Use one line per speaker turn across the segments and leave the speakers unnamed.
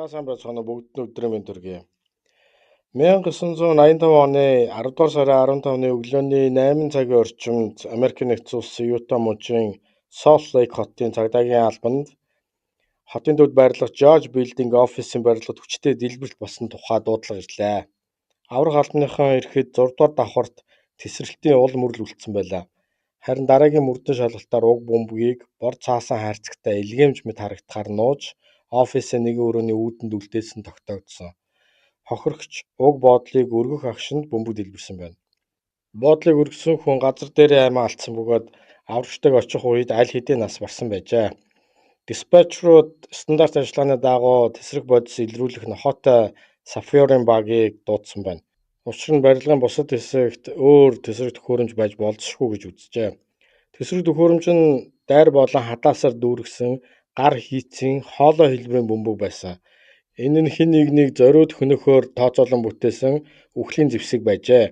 За, сайн байцгаана уу, бүгд нь өдрийн мэнд төргий. 1985 оны 10 дугаар сарын 15-ны өглөөний 8 цагийн орчимд Америкийн нэгдсэн улсын Юта мужийн Salt Lake хотын цагдаагийн албанд хотын төвд байрлах Judge Building офисын барилгад хүчтэй дэлбэрэлт болсон тухай дуудлага ирлээ. Аврах албаныхан ирэхэд 6 дугаар давхарт тэсрэлтийн уул мөрөл үлдсэн байлаа. Харин дараагийн мөрдөн шалгалтаар уг бөмбөгийг бор цаасан хайрцагтай илгээмж мэт харагдахаар нууж офисын нэгэн өрөөний үүдэнд үлдээсэн тогтоогдсон. Хохирогч уг боодлыг өргөх агшинд бөмбөг дэлбэрсэн байна. Боодлыг өргөсөн хүн газар дээрээ амиа алдсан бөгөөд аврагчдыг очих үед аль хэдийн нас барсан байжээ. Диспетчерүүд стандарт ажиллагааны дагуу тэсрэх бодис илрүүлэх нохойтой шофёрын багийг дуудсан байна. Учир нь барилгын бусад хэсэгт өөр тэсрэх төхөөрөмж байж болзошгүй гэж үзжээ. Тэсрэх төхөөрөмж нь дайр болон хадаасаар дүүргэсэн гар хийцийн хоолой хэлбэрийн бөмбөг байсан. Энэ нь хэн нэгнийг зориуд хөнөөхөөр тооцоолон бүтээсэн үхлийн зэвсэг байжээ.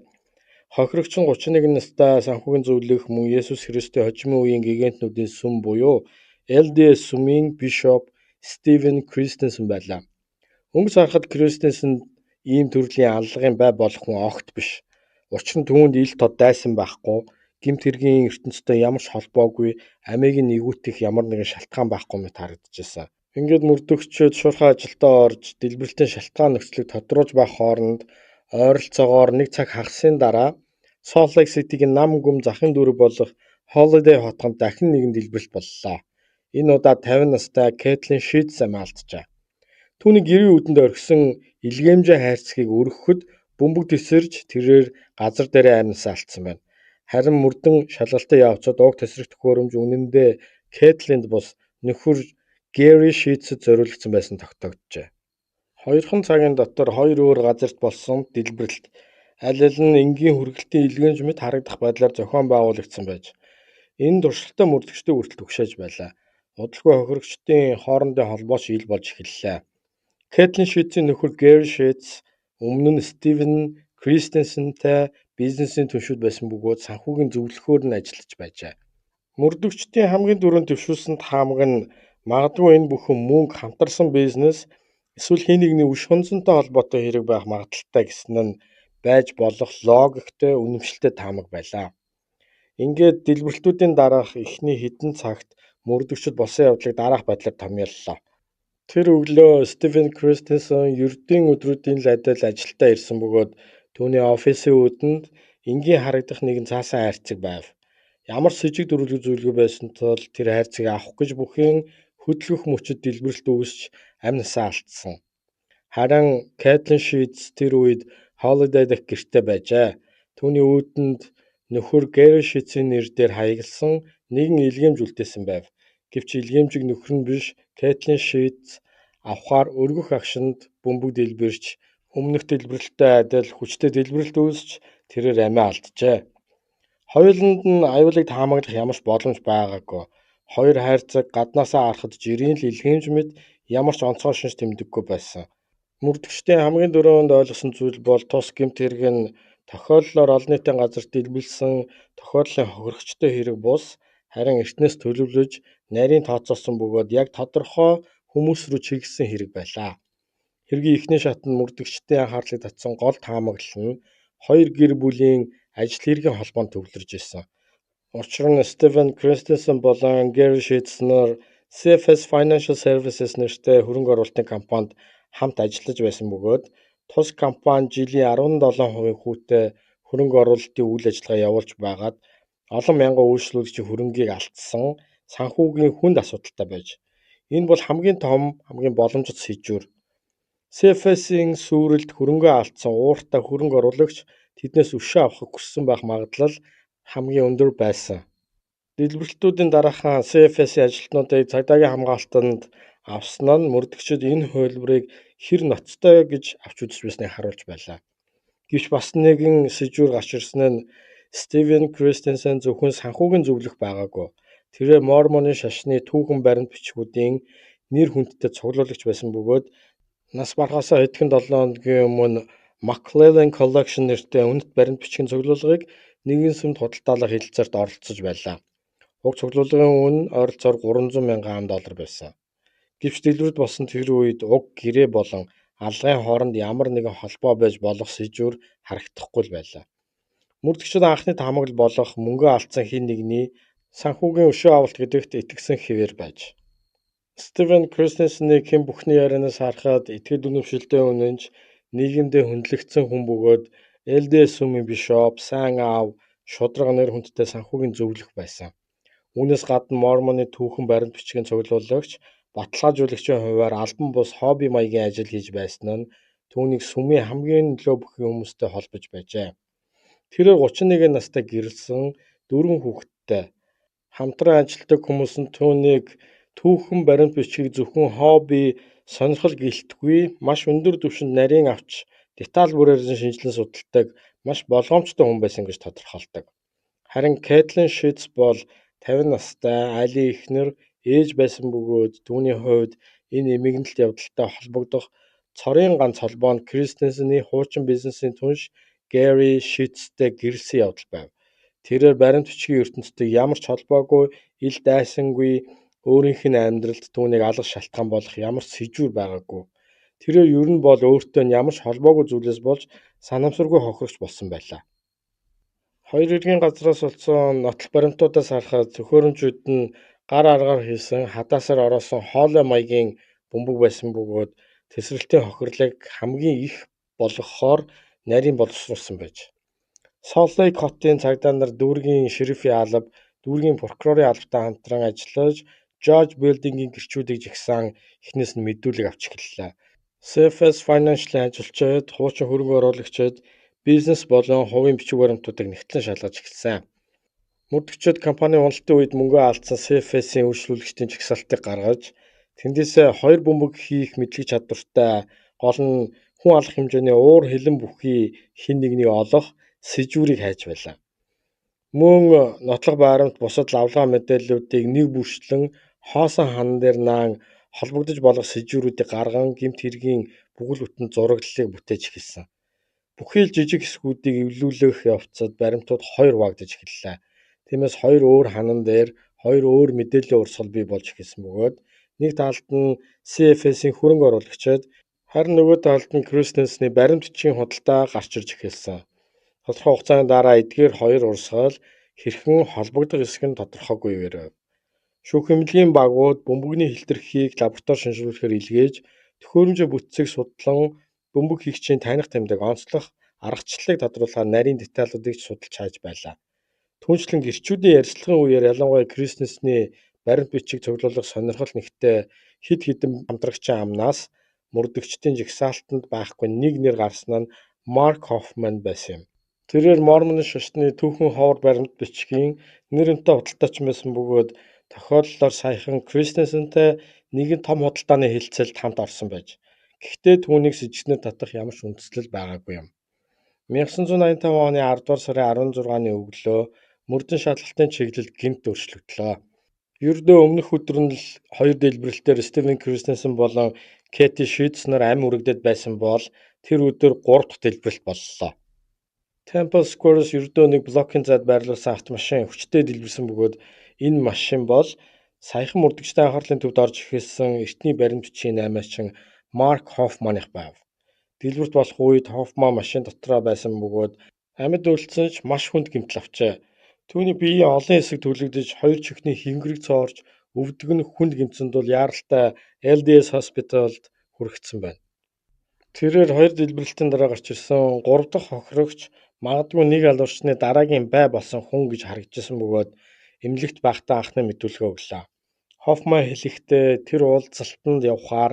Хохирогч нь 31 настай санхүүгийн зөвлөх мөн Есүс Христийн хожимын үеийн гэгээнтнүүдийн сүм буюу LDS сүмийн бишоп Стивен Кристенсен байлаа. Өнгөц харахад Кристенсен ийм төрлийн аллагын бай болох хүн огт биш. Учир нь түүнд ил тод дайсан байхгүй, гэмт хэргийн ертөнцтэй ямар ч холбоогүй, амийг нь нэгүйтэх ямар нэгэн шалтгаан байхгүй мэт харагджээ. Ингээд мөрдөгчид шуурхай ажилдаа орж дэлбэрэлтийн шалтгаан нөхцөлийг тодруулж байх хооронд ойролцоогоор нэг цаг хагасын дараа Salt Lake City-гийн нам гүм захын дүүрэг болох Holiday хотгонд дахин нэгэн дэлбэрэлт боллоо. Энэ удаа 50 настай Кэтлин Шитс амиа алджээ. Түүний гэрийн үүдэнд орхисон илгээмжийн хайрцгийг өргөхөд бөмбөг тэсэрч тэрээр газар дээрээ амнасаа алдсан байна. Харин мөрдөн шалгалтын явцад уг тэсрэх төхөөрөмж үнэндээ Кэтлинд бус, нөхөр Гэри Шитсэд зориулагдсан байсан тогтоогджээ. Хоёрхон цагийн дотор хоёр өөр газарт болсон дэлбэрэлт аль аль нь энгийн хүргэлтийн илгээмж мэт харагдах байдлаар зохион байгуулагдсан байж, энэ туршилтаа мөрдөгчдийг хүртэл түгшээж байлаа. Удалгүй хохирогчдын хоорондын холбоо ч ил болж эхэллээ. Кэтлин Шитсийн нөхөр Гэри Шитс өмнө нь Стивен Кристенсентэй бизнесийн түншүүд байсан бөгөөд санхүүгийн зөвлөхөөр нь ажиллаж байжээ. Мөрдөгчдийн хамгийн түрүүнд дэвшүүлсэн таамаг нь магадгүй энэ бүхэн мөнгө, хамтарсан бизнес эсвэл хэн нэгний өш хонзонтой холбоотой хэрэг байх магадлалтай гэсэн нь байж болох логиктой, үнэмшилтэй таамаг байлаа. Ингээд дэлбэрэлтүүдийн дараах эхний хэдэн цагт мөрдөгчид болсон явдлыг дараах байдлаар томьёоллоо. Тэр өглөө Стивен Кристенсен ердийн өдрүүдийн л адил ажилдаа ирсэн бөгөөд түүний офисын үүдэнд энгийн харагдах нэгэн цаасан хайрцаг байв. Ямар ч сэжиг дүрвэлгүй зүйлгүй байсан тул тэр хайрцгийг авах гэж бүхэн хөдөлгөх мөчид дэлбэрэлт үүсч амь насаа алдсан. Харин Кэтлин Шитс тэр үед Holiday дахь гэртээ байжээ. Түүний үүдэнд нөхөр Гэри Шитсийн нэр дээр хаягласан нэгэн илгээмж үлдээсэн байв. Гэвч илгээмжийг нөхөр нь биш, Кэтлин Шитс авахаар өргөх агшинд бөмбөг дэлбэрч, өмнөх дэлбэрэлттэй адил хүчтэй дэлбэрэлт үүсч тэрээр амиа алджээ. Хоёуланд нь аюулыг таамаглах ямар ч боломж байгаагүй. Хоёр хайрцаг гаднаасаа харахад жирийн л илгээмж мэт ямар ч онцгой шинж тэмдэггүй байсан. Мөрдөгчдийн хамгийн түрүүнд ойлгосон зүйл бол тус гэмт хэрэг нь тохиоллоор олон нийтийн газарт дэлбэлсэн тохиоллын хохирогчтой хэрэг бус, харин эртнээс төлөвлөж, нарийн тооцоолсон бөгөөд яг тодорхой хүмүүс рүү чиглэсэн хэрэг байлаа. Хэргийн эхний шатанд мөрдөгчдийн анхаарлыг татсан гол таамаглал нь хоёр гэр бүлийн ажил хэргийн холбоонд төвлөрж исэн. Учир нь Стивен Кристенсен болон Гэри Шитс нар CFS Financial Services нэртэй хөрөнгө оруулалтын компанид хамт ажиллаж байсан бөгөөд тус компани жилийн 17% хүүтэй хөрөнгө оруулалтын үйл ажиллагаа явуулж байгаад олон мянган үйлчлүүлэгчийн хөрөнгийг алдсан санхүүгийн хүнд асуудалтай байж. Энэ бол хамгийн том, хамгийн боломжит сэжүүр. CFS-ийн сүйрэлд хөрөнгөө алдсан ууртай хөрөнгө оруулагч тэднээс өшөө авахыг хүссэн байх магадлал хамгийн өндөр байсан. Дэлбэрэлтүүдийн дараахан CFS-ийн ажилтнуудыг цагдаагийн хамгаалтанд авсан нь мөрдөгчид энэ хувилбарыг хэр ноцтой гэж авч үзэж байсныг харуулж байлаа. Гэвч бас нэгэн сэжүүр гарч ирсэн нь Стивен Кристенсен зөвхөн санхүүгийн зөвлөх байгаагүй. Тэрээр Мормоны шашны түүхэн баримт бичгүүдийн нэр хүндтэй цуглуулагч байсан бөгөөд нас барахаасаа хэдхэн долоо хоногийн өмнө McClellan Collection нэртэй үнэт баримт бичгийн цуглуулгыг нэгэн сүмд худалдаалах хэлэлцээрт оролцож байлаа. Уг цуглуулгын үнэ ойролцоогоор 300 мянган ам доллар байсан. Гэвч дэлбэрэлт болсон тэр үед уг гэрээ болон алгын хооронд ямар нэгэн холбоо байж болох сэжүүр харагдахгүй л байлаа. Мөрдөгчид анхны таамаглал болох мөнгөө алдсан хэн нэгний санхүүгийн өшөө авалт гэдэгт итгэсэн хэвээр байж. Стивен Кристенсенийг хэн бүхний ярианаас харахад итгэл үнэмшилтэй үнэнч, нийгэмдээ хүндлэгдсэн хүн бөгөөд LDS сүмийн бишоп, сайн аав, шударга нэр хүндтэй санхүүгийн зөвлөх байсан. Үүнээс гадна Мормоны түүхэн баримт бичгийн цуглуулагч, баталгаажуулагчийн хувиар албан бус хобби маягийн ажил хийж байсан нь түүнийг сүмийн хамгийн нөлөө бүхий хүмүүстэй холбож байжээ. Тэрээр 31 настай гэрлэсэн, 4 хүүхэдтэй. Хамтран ажилладаг хүмүүс нь түүнийг түүхэн баримт бичгийг зөвхөн хобби, сонирхол гэлтгүй маш өндөр түвшинд нарийн авч деталь бүрээр нь шинэчлэн судалдаг маш болгоомжтой хүн байсан гэж тодорхойлдог. Харин Кэтлин Шитс бол 50 настай айлын эхнэр, ээж байсан бөгөөд түүний хувьд энэ эмгэнэлт явдалтай холбогдох цорын ганц холбоо нь Кристенсений хуучин бизнесийн түнш Гэри Шитстэй гэрлэсэн явдал байв. Тэрээр баримт бичгийн ертөнцтэй ямар ч холбоогүй, ил дайсангүй, өөрийнх нь амьдралд түүнийг алга шалтгаан болох ямар ч сэжүүр байгаагүй. Тэрээр ер нь бол өөртөө нь ямар ч холбоогүй зүйлээс болж санамсаргүй хохирогч болсон байлаа. Хоёр эргийн газраас олдсон нотлох баримтуудаас харахад төхөөрөмжүүд нь гар аргаар хийсэн хадаасаар ороосон хоолой маягийн бөмбөг байсан бөгөөд тэсрэлтийн хохирлыг хамгийн их болгохоор нарийн боловсруулсан байж. Солт Лейк хотын цагдаа нар дүүргийн шерифийн алба, дүүргийн прокурорын албатай хамтран ажиллаж Жорж Билдингийн гэрчүүдийг жагсаан эхнээс нь мэдүүлэг авч эхэллээ. CFS Financial-ын ажилчид, хуучин хөрөнгө оруулагчид, бизнес болон хувийн бичиг баримтуудыг нягтлан шалгаж эхэлсэн. Мөрдөгчид компанийн уналтын үед мөнгөө алдсан CFS-ийн үйлчлүүлэгчдийн жагсаалтыг гаргаж, тэндээсээ хоёр бөмбөг хийх мэдлэг чадвартай, гол нь хүн алах хэмжээний уур хилэн бүхий хэн нэгнийг олох сэжүүрийг хайж байлаа. Мөн нотлох баримт бусад лавлгаа мэдээллүүдийг нэг бүрчлэн хоосон ханан дээр наан холбогдож болох сэжүүрүүдийг гарган гэмт хэргийн бүхэл бүтэн зураглалыг бүтээж эхэлсэн. Бүхий л жижиг хэсгүүдийг эвлүүлэх явцад баримтууд хоёр хуваагдаж эхэллээ. Тиймээс хоёр өөр ханан дээр хоёр өөр мэдээллийн урсгал бий болж эхэлсэн бөгөөд нэг талд нь CFS-ийн хөрөнгө оруулагчид, харин нөгөө талд нь Кристенсений баримт бичгийн худалдаа гарч ирж эхэлсэн. Тодорхой хугацааны дараа эдгээр хоёр урсгал хэрхэн холбогдох эсэх нь тодорхойгүй байв. Шүүх эмнэлгийн багууд бөмбөгний хилтерхийг лаборатори шинжлүүлэхээр илгээж, төхөөрөмжийн бүтцийг судлан бөмбөг хийгчийн таних тэмдэг онцлох аргачлалыг тодруулахаар нарийн деталиудыг ч судалж хайж байлаа. Түүнчлэн гэрчүүдийн ярилцлагын үеэр ялангуяа Кристенсений баримт бичиг цуглуулах сонирхол нэгтээ хэд хэдэн хамтрагчийн амнаас мөрдөгчдийн жагсаалтанд байхгүй нэг нэр гарсан нь Марк Хоффман байсан юм. Тэрээр Мормоны шашны түүхэн ховор баримт бичгийн нэр хүндтэй худалдаачин байсан бөгөөд тохиолдлоор саяхан Кристенсентэй нэгэн том худалдааны хэлцээлд хамт орсон байж. Гэхдээ түүнийг сэжигтнээр татах ямар ч үндслэл байгаагүй юм. 1985 оны 10 дугаар сарын 16-ны өглөө мөрдөн шалгалтын чиглэл гэмт өөрчлөгдлөө. Ердөө өмнөх өдөр нь л хоёр дэлбэрэлтээр Стивен Кристенсен болон Кэти Шитс нар амь үрэгдээд байсан бол тэр өдөр 3 дахь дэлбэрэлт боллоо. Temple Square-с ердөө нэг блокийн зайд байрлуулсан автомашин хүчтэй дэлбэрсэн бөгөөд энэ машин бол саяхан мөрдөгчдийн анхаарлын төвд орж эхэлсэн эртний баримт бичгийн наймаачин Марк Хоффманых байв. Дэлбэрэлт болох үед Хоффман машин дотроо байсан бөгөөд амьд үлдсэн ч маш хүнд гэмтэл авчээ. Түүний биеийн олон хэсэг түлэгдэж, хоёр чихний хингэрэг цоорч, өвдөг нь хүнд гэмтсэн тул яаралтай LDS Hospital-д хүргэсэн байна. Тэрээр хоёр дэлбэрэлтийн дараа гарч ирсэн 3 дахь хохирогч магадгүй нэг алуурчны дараагийн бай болсон хүн гэж харагдажсэн бөгөөд эмнэлэгт байхдаа анхны мэдүүлгээ өглөө. Хоффман хэлэхдээ тэр уулзалтанд явахаар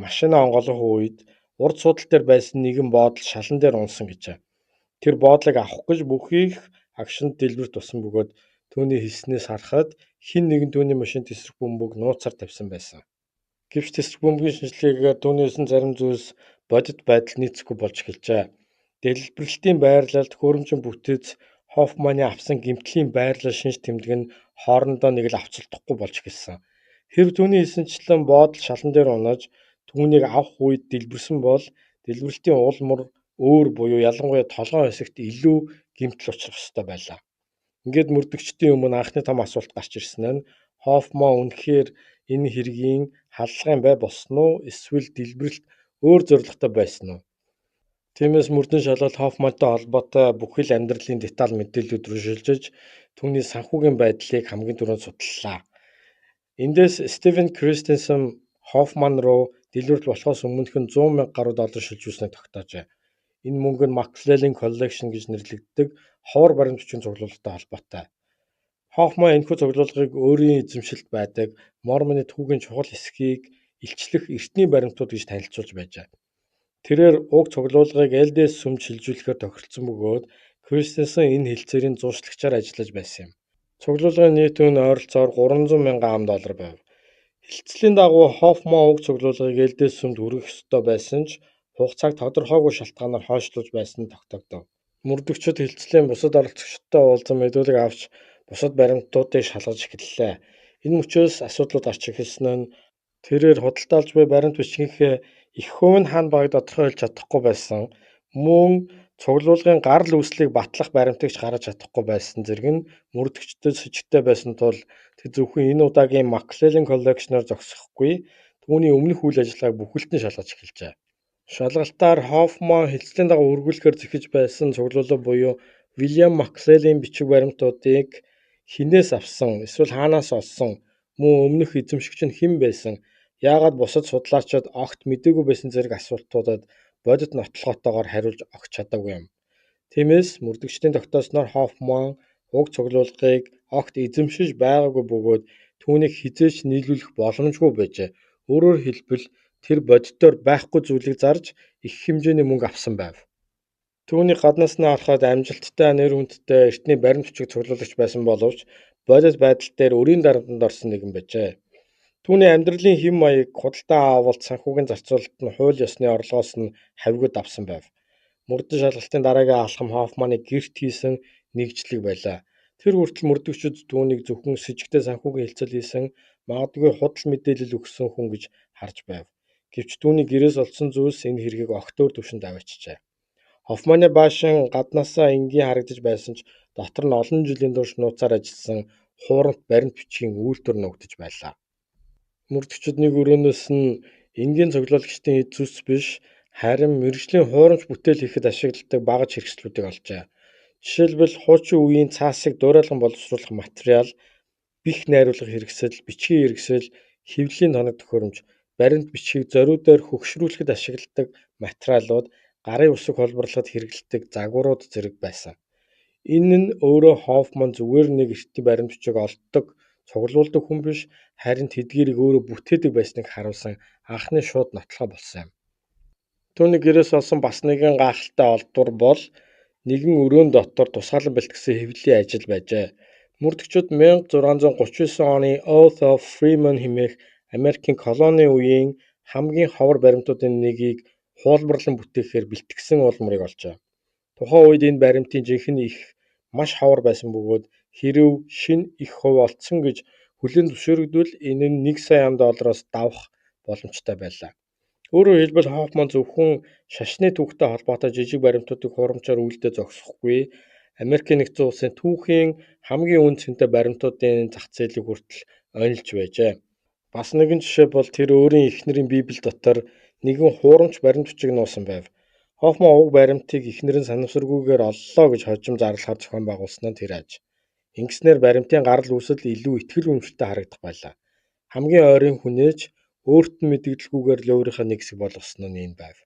машинаа онгойлгох үед урд суудал дээр байсан нэгэн боодол шалан дээр унсан гэжээ. Тэр боодлыг авах гэж бүхий их агшинд дэлбэрэлт болсон бөгөөд түүний хэлснээс харахад хэн нэгэн түүний машинд тэсрэх бөмбөг нууцаар тавьсан байсан. Гэвч тэсрэх бөмбөгийн шинжилгээгээр түүний хэлсэн зарим зүйлс бодит байдал нийцэхгүй болж эхэлжээ. Дэлбэрэлтийн байрлал, төхөөрөмжийн бүтэц, Хоффманы авсан гэмтлийн байрлал шинж тэмдэг нь хоорондоо нэг л авцалдахгүй болж эхэлсэн. Хэрэв түүний хэлсэнчлэн боодол шалан дээр унаж түүнийг авах үед дэлбэрсэн бол дэлбэрэлтийн уул мөр өөр буюу ялангуяа толгойн хэсэгт илүү гэмтэл учрах ёстой байлаа. Ингээд мөрдөгчдийн өмнө анхны том асуулт гарч ирсэн нь Хоффман үнэхээр Энэ хэргийн халдлагын бай болсон уу эсвэл дэлбэрэлт өөр зорилготой байсан уу? Тиймээс мөрдөн шалгалт Хоффмантай холбоотой бүхэл амьдралын деталь мэдээллүүд рүү шилжиж, түүний санхүүгийн байдлыг хамгийн түрүүнд судлалаа. Эндээс Стивен Кристенсен Хоффман руу дэлбэрэлт болохоос өмнөхөн 100 мянга гаруй доллар шилжүүлснийг тогтоожээ. Энэ мөнгө нь McClellan Collection гэж нэрлэгддэг ховор баримт бичгийн цуглуулгатай холбоотой. Хоффман энэхүү цуглуулгыг өөрийн эзэмшилд байдаг Мормоны түүхийн чухал хэсгийг илчлэх эртний баримтууд гэж танилцуулж байжээ. Тэрээр уг цуглуулгыг LDS сүмд шилжүүлэхээр тохиролцсон бөгөөд Кристенсен энэ хэлцээрийн зуучлагчаар ажиллаж байсан юм. Цуглуулгын нийт үн ойролцоогоор 300 мянган ам доллар байв. Хэлтслийн дагуу Хоффман уг цуглуулгыг LDS сүмд хүргэх ёстой байсан ч хугацааг тодорхойгүй шалтгаанаар хойшлуулж байсан нь тогтоогдов. Мөрдөгчид хэлтслийн бусад оролцогчдтой уулзан мэдүүлэг авч бусад баримтуудыг шалгаж эхэллээ. Энэ мөчөөс асуудлууд гарч эхэлсэн нь тэрээр худалдаалж буй баримт бичгийнхээ их хувь нь хаана байгааг тодорхой хэлж чадахгүй байсан. Мөн цуглуулгын гарал үүслийг батлах баримтыг ч гаргаж чадахгүй байсан зэрэг нь мөрдөгчдөд сэжигтэй байсан тул тэр зөвхөн энэ удаагийн McClellan Collection-оор зогсохгүй түүний өмнөх үйл ажиллагааг бүхэлд нь шалгаж эхэлжээ. Шалгалтаар Хоффман хэлтслийн дагуу үргэлжлэхээр зэхэж байсан цуглуулга буюу Вильям Макклеллын бичиг баримтуудыг хэнээс авсан эсвэл хаанаас олсон, мөн өмнөх эзэмшигч нь хэн байсан, яагаад бусад судлаачид огт мэдээгүй байсан зэрэг асуултуудад бодит нотлохойтойгоор хариулж огт чадаагүй юм. Тиймээс мөрдөгчдийн тогтоосноор Хоффман уг цуглуулгыг огт эзэмшиж байгаагүй бөгөөд түүнийг хэзээ ч нийлүүлэх боломжгүй байжээ. Өөрөөр хэлбэл тэр бодитоор байхгүй зүйлийг зарж их хэмжээний мөнгө авсан байв. Түүний гаднаас нь харахад амжилттай нэр хүндтэй эртний баримт бичиг цуглуулагч байсан боловч бодит байдал дээр өрийн дарамтанд орсон нэгэн байжээ. Түүний амьдралын хэв маяг, худалдан авалт, санхүүгийн зарцуулалт нь хууль ёсны орлогоос нь хавигуд авсан байв. Мөрдөн шалгалтын дараагийн алхам Хоффманы гэрт хийсэн нэгжлэг байлаа. Тэр хүртэл мөрдөгчид түүнийг зөвхөн сэжигтэй санхүүгийн хэлцэл хийсэн, магадгүй худал мэдээлэл өгсөн хүн гэж харж байв. Гэвч түүний гэрээс олдсон зүйлс энэ хэргийг огт өөр түвшинд аваачжээ. Хоффманы байшин гаднаасаа энгийн харагдаж байсан ч дотор нь олон жилийн турш нууцаар ажилласан хуурамч баримт бичгийн үйлдвэр нуугдаж байлаа. Мөрдөгчид нэг өрөөнөөс нь энгийн цуглуулагчдын эд зүйлс биш, харин мэргэжлийн хуурамч бүтээл хийхэд ашигладаг багаж хэрэгслүүдийг олжээ. Жишээлбэл хуучин үеийн цаасыг дуурайлган боловсруулах материал, бэх найруулга хэрэгсэл, бичгийн хэрэгсэл, хэвлэлийн тоног төхөөрөмж, баримт бичгийг зориудаар хөгшрүүлэхэд ашигладаг материалууд, гарын үсэг хуулбарлахад хэрэглэдэг загварууд зэрэг байсан. Энэ нь өөрөө Хоффман зүгээр нэг эртний баримт бичиг олддог, цуглуулдаг хүн биш, харин тэдгээрийг өөрөө бүтээдэг байсныг харуулсан анхны шууд нотлохоо болсон юм. Түүний гэрээс олсон бас нэгэн гайхалтай олдвор бол нэгэн өрөөн дотор тусгаарлан бэлтгэсэн хэвлэлийн ажил байжээ. Мөрдөгчид 1639 оны Oath of Freeman хэмээх Америкийн колони үеийн хамгийн ховор баримтуудын нэгийг хуулбарлан бүтээхээр бэлтгэсэн уул мөрийг олжээ. Тухайн үед энэ баримтын жинхэнэ эх маш ховор байсан бөгөөд хэрэв шинэ эх хувь олдсон гэж хүлээн зөвшөөрөгдвөл энэ нь 1 сая ам доллароос давах боломжтой байлаа. Өөрөөр хэлбэл Хоффман зөвхөн шашны түүхтэй холбоотой жижиг баримтуудыг хуурамчаар үйлдээ зогсохгүй Америкийн нэгдсэн улсын түүхийн хамгийн үнэ цэнтэй баримтуудын зах зээлийг хүртэл онилж байжээ. Бас нэгэн жишээ бол тэр өөрийн эхнэрийн Библи дотор нэгэн хуурамч баримт бичиг нуусан байв. Хоффман уг баримтыг эхнэр нь санамсаргүйгээр оллоо гэж хожим зарлахаар зохион байгуулсан нь тэр аж. Ингэснээр баримтын гарал үүсэл илүү итгэл үнэмшилтэй харагдах байлаа. Хамгийн ойрын хүнээ ч өөрт нь мэдэгдэлгүйгээр луурийнхаа нэг хэсэг болгосон нь энэ байв.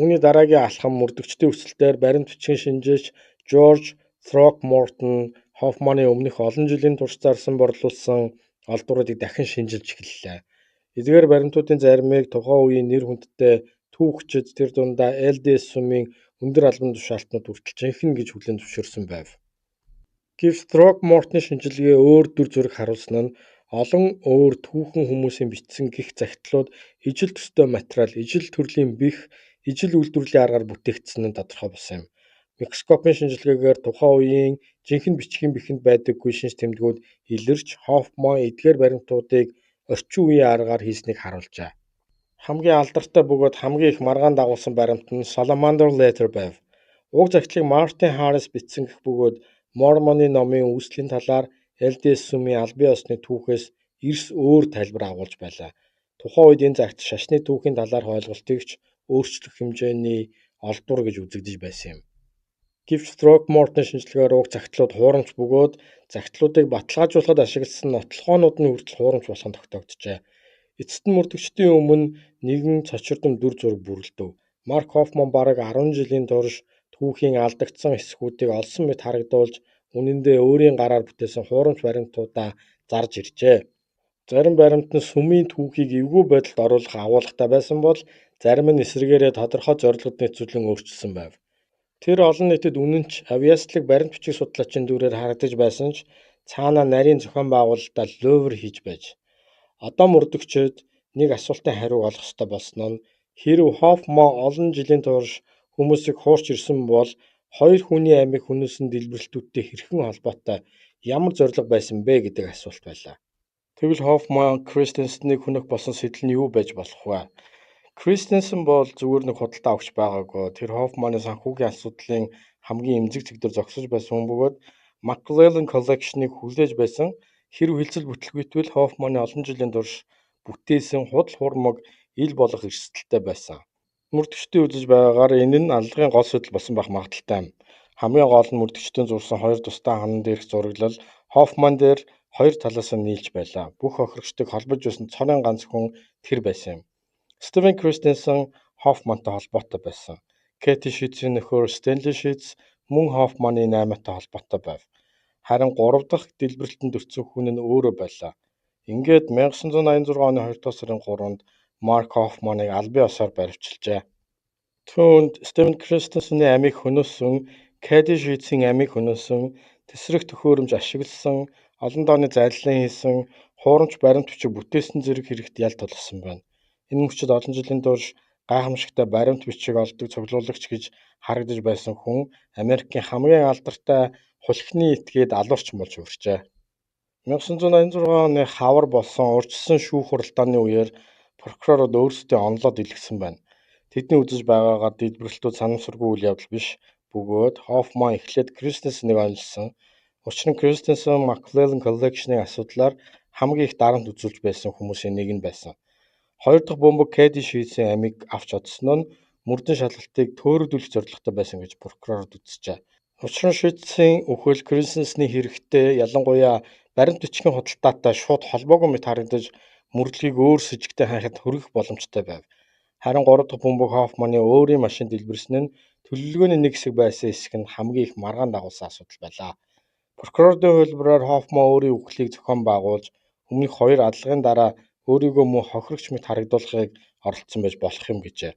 Үүний дараагийн алхам мөрдөгчдийн хүсэлтээр баримт бичгийн шинжээч Жорж Throgmorton Хоффманы өмнөх олон жилийн турш зарсан борлуулсан олдвруудыг дахин шинжилж эхэллээ. Эдгээр баримтуудын заримыг тухайн үеийн нэр хүндтэй түүхчид тэр дундаа LDS сүмийн өндөр албан тушаалтнууд хүртэл жинхэнэ гэж хүлээн зөвшөөрсөн байв. Гэвч Throgmorton-ы шинжилгээ өөр дүр зураг харуулсан нь олон өөр түүхэн хүмүүсийн бичсэн гэх захидлууд ижил төстэй материал, ижил төрлийн бэх, ижил үйлдвэрлэлийн аргаар бүтээгдсэн нь тодорхой болсон юм. Микроскопын шинжилгээгээр тухайн үеийн жинхэнэ бичгийн бэхэнд байдаггүй шинж тэмдгүүд илэрч Хоффман эдгээр баримтуудыг орчин үеийн аргаар хийснийг харуулжээ. Хамгийн алдартай бөгөөд хамгийн их маргаан дагуулсан баримт нь Salamander Letter байв. Уг захидлыг Мартин Харрис бичсэн гэх бөгөөд Мормоны номын үүслийн талаар LDS сүмийн албан ёсны түүхээс эрс өөр тайлбар агуулж байлаа. Тухайн үед энэ загтал шашны түүхийн талаарх ойлголтыг ч өөрчлөх хэмжээний олдвор гэж үзэгдэж байсан юм. Гэвч Throckmorton шинжилгээгээр уг захидлууд хуурамч бөгөөд захидлуудыг баталгаажуулахад ашигласан нотлохоонууд нь хүртэл хуурамч болох нь тогтоогджээ. Эцэст нь мөрдөгчдийн өмнө нэгэн цочирдом дүр зураг бүрэлдэв. Марк Хоффман бараг 10 жилийн турш түүхийн алдагдсан хэсгүүдийг олсон мэт харагдуулж, үнэн дээр өөрийн гараар бүтээсэн хуурамч баримтуудаа зарж иржээ. Зарим баримт нь сүмийн түүхийг эвгүй байдалд оруулах агуулгатай байсан бол зарим нь эсрэгээрээ тодорхой зорилгод нийцүүлэн өөрчилсөн байв. Тэр олон нийтэд үнэн ч авьяаслаг баримт бичиг судлаачийн дүрээр харагдаж байсан ч цаанаа нарийн зохион байгуулалтаа луйвар хийж байж. Одоо мөрдөгчид нэг асуултын хариуг олох ёстой болсон нь хэрэв Хоффман олон жилийн турш хүмүүсийг хуурч ирсэн бол хоёр хүний амийг хөнөөсөн дэлбэрэлтүүдтэй хэрхэн холбоотой, ямар зорилго байсан бэ гэдэг асуулт байлаа. Тэгвэл Хоффман Кристенсенийг хөнөөх болсон сэдэл нь юу байж болох вэ? Кристенсен бол зүгээр нэг худалдан авагч байгаагүй. Тэр Хоффманы санхүүгийн асуудлын хамгийн эмзэг цэг дээр зогсож байсан хүн бөгөөд McClellan Collection-ыг хүлээж байсан. Хэрэв хэлцэл бүтэлгүйтвэл Хоффманы олон жилийн турш бүтээсэн худал хуурмаг ил болох эрсдэлтэй байсан. Мөрдөгчдийн үзэж байгаагаар энэ нь аллагын гол сэдэл болсон байх магадлалтай юм. Хамгийн гол нь мөрдөгчдийн зурсан хоёр тусдаа ханан дээрх зураглал Хоффман дээр хоёр талаас нь нийлж байлаа. Бүх хохирогчдыг холбож байсан цорын ганц хүн тэр байсан юм. Стивен Кристенсен Хоффмантай холбоотой байсан. Кэти Шитцийн нөхөр Стэнли Шитц мөн Хоффманы наймаатай холбоотой байв. Харин гурав дахь дэлбэрэлтэнд өртсөн хүн нь өөрөө байлаа. Ингээд 1986 оны 2 дугаар сарын 3-нд Марк Хоффманыг албан ёсоор баривчилжээ. Түүнд Стивен Кристенсений амийг хөнөөсөн, Кэти Шитцийн амийг хөнөөсөн, тэсрэх төхөөрөмж ашигласан, олон дооны зайллан хийсэн, хуурамч баримт бичиг бүтээсэн зэрэг хэрэгт ял тулгасан байна. Энэ мөчид олон жилийн турш гайхамшигтай баримт бичиг олдог цуглуулагч гэж харагдаж байсан хүн Америкийн хамгийн алдартай хулхины этгээд алуурчин болж хувирчээ. 1986 оны хавар болсон урьдчилсан шүүх хуралдааны үеэр прокурорууд өөрсдийн онолоо дэлгэсэн байна. Тэдний үзэж байгаагаар дэлбэрэлтүүд санамсаргүй үйл явдал биш бөгөөд Хоффман эхлээд Кристенсенийг онилсон. Учир нь Кристенсен McClellan Collection-ын асуудлаар хамгийн их дарамт үзүүлж байсан хүмүүсийн нэг нь байсан. Хоёр дахь бөмбөг Кэти Шитцийн амийг авч одсон нь мөрдөн шалгалтыг төөрөгдүүлэх зорилготой байсан гэж прокурорууд үзжээ. Учир нь Шитцийн үхэл Кристенсений хэрэгтэй, ялангуяа баримт бичгийн худалдаатай шууд холбоогүй мэт харагдаж мөрдлөгийг өөр сэжигтэй хайхад хүргэх боломжтой байв. Харин гурав дахь бөмбөг Хоффманы өөрийн машинд дэлбэрсэн нь төлөвлөгөөний нэг хэсэг байсан эсэх нь хамгийн их маргаан дагуулсан асуудал байлаа. Прокурорын хувилбараар Хоффман өөрийн үхлийг зохион байгуулж өмнөх хоёр аллагын дараа өөрийгөө мөн хохирогч мэт харагдуулахыг оролдсон байж болох юм гэжээ.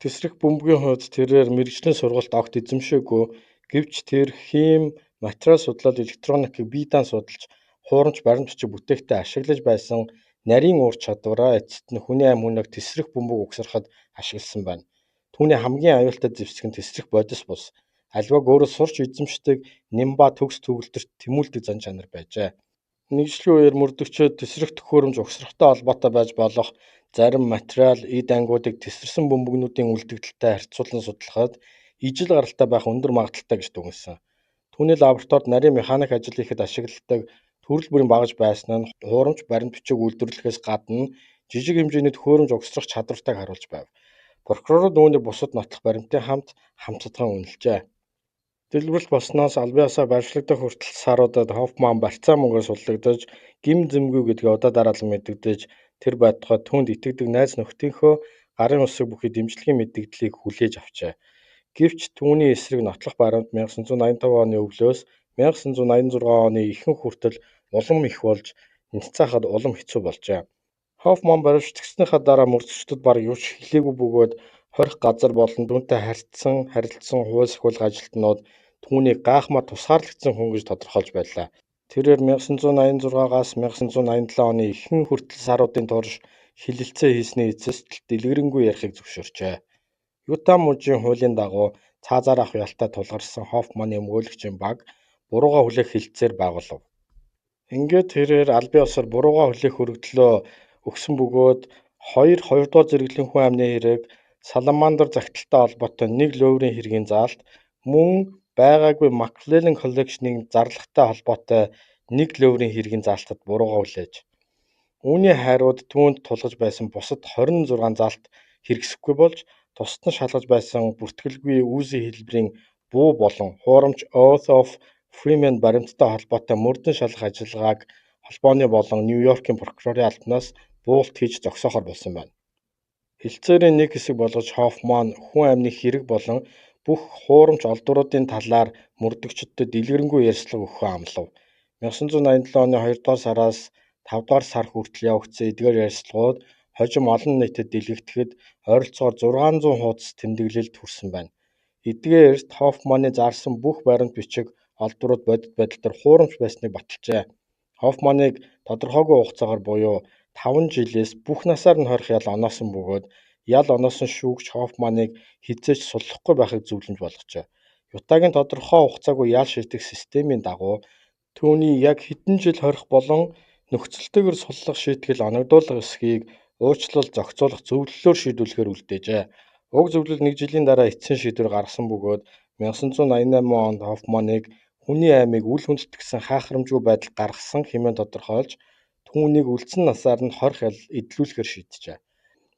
Тэсрэх бөмбөгийн хувьд тэрээр мэргэжлийн сургалт огт эзэмшээгүй, гэвч тэр хим, материал судлал, электроникийг бие даан судалж, хуурамч баримт бичиг бүтээхдээ ашиглаж байсан нарийн ур чадвараа эцэст нь хүний амь хүнийг тэсрэх бөмбөг угсрахад ашигласан байна. Түүний хамгийн аюултай зэвсэг нь тэсрэх бодис бус. Аливааг өөрөө сурч эзэмшдэг нямба төгс төгөлдрт тэмүүлдэг зан чанар байжээ. Нэгжлэгийн үеэр мөрдөгчид тэсрэх төхөөрөмж угсрахтай холбоотой байж болох зарим материал, эд ангиудыг тэсэрсэн бөмбөгнүүдийн үлдэгдэлтэй харьцуулан судлахад ижил гаралтай байх өндөр магадлалтай гэж дүгнэсэн. Түүний лабораторид нарийн механик ажил хийхэд ашигладаг төрөл бүрийн багаж байсан нь хуурамч баримт бичиг үйлдвэрлэхээс гадна жижиг хэмжээний төхөөрөмж угсрах чадвартайг харуулж байв. Прокурорууд үүнийг бусад нотлох баримтын хамт хамтдхан үнэлжээ. Дэлбэрэлт болсноос албан ёсоор баривчлагдах хүртэл саруудад Хоффман барьцаа мөнгөөр суллагдаж, гэм зэмгүй гэдгээ удаа дараалан мэдэгдэж, тэр байтугай түүнд итгэдэг найз нөхдийнхөө гарын үсэг бүхий дэмжлэгийн мэдэгдлийг хүлээж авчээ. Гэвч түүний эсрэг нотлох баримт 1985 оны өвлөөс 1986 оны ихэнх хүртэл улам их болж, няцаахад улам хэцүү болжээ. Хоффман баривчлагдсаныхаа дараа мөрдөгчдөд бараг юу ч хэлээгүй бөгөөд хорих газар болон түүнтэй харьцсан, харилцсан хууль сахиулах ажилтнууд түүнийг гайхмаар тусгаарлагдсан хүн гэж тодорхойлж байлаа. Тэрээр 1986-аас 1987 оны ихэнх хүртэл саруудын турш хэлэлцээ хийсний эцэст дэлгэрэнгүй ярихыг зөвшөөрчээ. Юта мужийн хуулийн дагуу цаазаар авах ялтай тулгарсан Хоффманы өмгөөлөгчийн баг буруугаа хүлээх хэлтсээр байгуулав. Ингээд тэрээр албан ёсоор буруугаа хүлээх өргөдлөө өгсөн бөгөөд хоёр хоёрдугаар зэрэглэлийн хүн амны хэрэг, Саламандр захидалтай холбоотой нэг луйврын хэргийн заалт, мөн байгаагүй McClellan Collection-ыг зарлахтай холбоотой нэг луйврын хэргийн заалтад буруугаа хүлээж. Үүний хариуд түүнд тулгаж байсан бусад 26 залт хэрэгсэхгүй болж, тусад нь шалгаж байсан бүртгэлгүй УЗИ хэлбэрийн буу болон хуурамч Oath of Freeman баримттай холбоотой мөрдөн шалгах ажиллагааг холбооны болон Нью-Йоркийн прокурорын албанаас буулт хийж зогсоохоор болсон байна. Хэлэлцээрийн нэг хэсэг болгож Хоффман хүн амны хэрэг болон бүх хуурамч олдвруудын талаар мөрдөгчдөд дэлгэрэнгүй ярилцлага өгөхөө амлав. 1987 оны 2-р сараас 5-р сар хүртэл явагдсан эдгээр ярилцлагууд хожим олон нийтэд дэлгэгдэхэд ойролцоогоор 600 хуудас тэмдэглэлд хүрсэн байна. Эдгээрт Хоффманы зарсан бүх баримт бичиг олдврууд бодит байдал дээр хуурамч байсныг баталжээ. Хоффманыг тодорхойгүй хугацаагаар буюу 5 жилээс бүх насаар нь хорих ял оноосон бөгөөд ял оноосон шүүгч Хоффманыг хэзээ ч суллахгүй байхыг зөвлөмж болгожээ. Ютагийн тодорхой хугацаагүй ял шийдэх системийн дагуу түүний яг хэдэн жил хорих болон нөхцөлтэйгээр суллах шийтгэл оногдуулах эсэхийг уучлал зохицуулах зөвлөлөөр шийдвэрлэхээр үлдээжээ. Уг зөвлөл нэг жилийн дараа эцсийн шийдвэр гаргасан бөгөөд 1988 онд Хоффманыг хүний амийг үл хүндэтгэсэн хаахарамжгүй байдал гаргасан хэмээн тодорхойлж түүнийг үлдсэн насаар нь хорих ял эдлүүлэхээр шийджээ.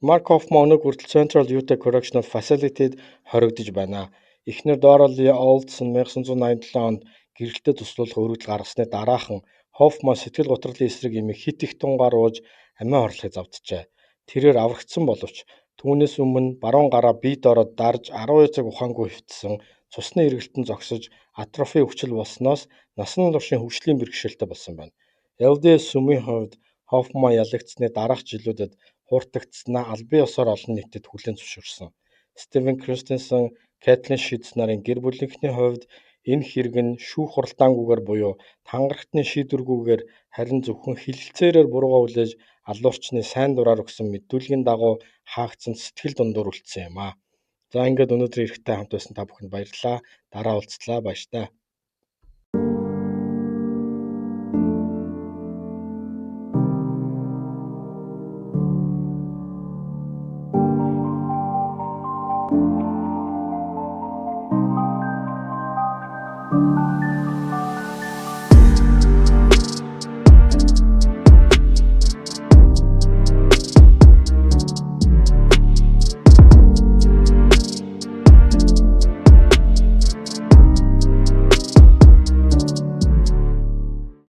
Марк Хоффман өнөөг хүртэл Central Utah Correctional Facility-д хоригдож байна. Эхнэр Дора Ли Олдсон 1987 онд гэрэлтэд туслуулах өргөдөл гаргасны дараахан Хоффман сэтгэл гутралын эсрэг эмийг хэт их тунгаар ууж амиа хорлохыг зовджээ. Тэрээр аврагдсан боловч түүнээс өмнө баруун гараа бие доороо дарж 12 цаг ухаангүй хэвтсэн, цусны эргэлтэн зогсож атрофи өвчил болсноос насан туршийн хөгжлийн бэрхшээлтэй болсон байна. LDS сүмийн хувьд Хоффман ялагдсаны дараах жилүүдэд хууртагдсанаа албан ёсоор олон нийтэд хүлээн зөвшөөрсөн. Стивен Кристенсен, Кэтлин Шитс нарын гэр бүлийнхний хувьд энэ хэрэг нь шүүх хуралдаангүйгээр буюу тангарагтны шийдвэргүйгээр харин зөвхөн хэлэлцээрээр буруугаа хүлээж алуурчны сайн дураар өгсөн мэдүүлгийн дагуу хаагдсан сэтгэл дундуур үлдсэн юм аа. За, ингээд өнөөдрийн эрхтэй хамт байсан та бүхэнд баярлалаа. Дараа уулзлаа. Баяртай.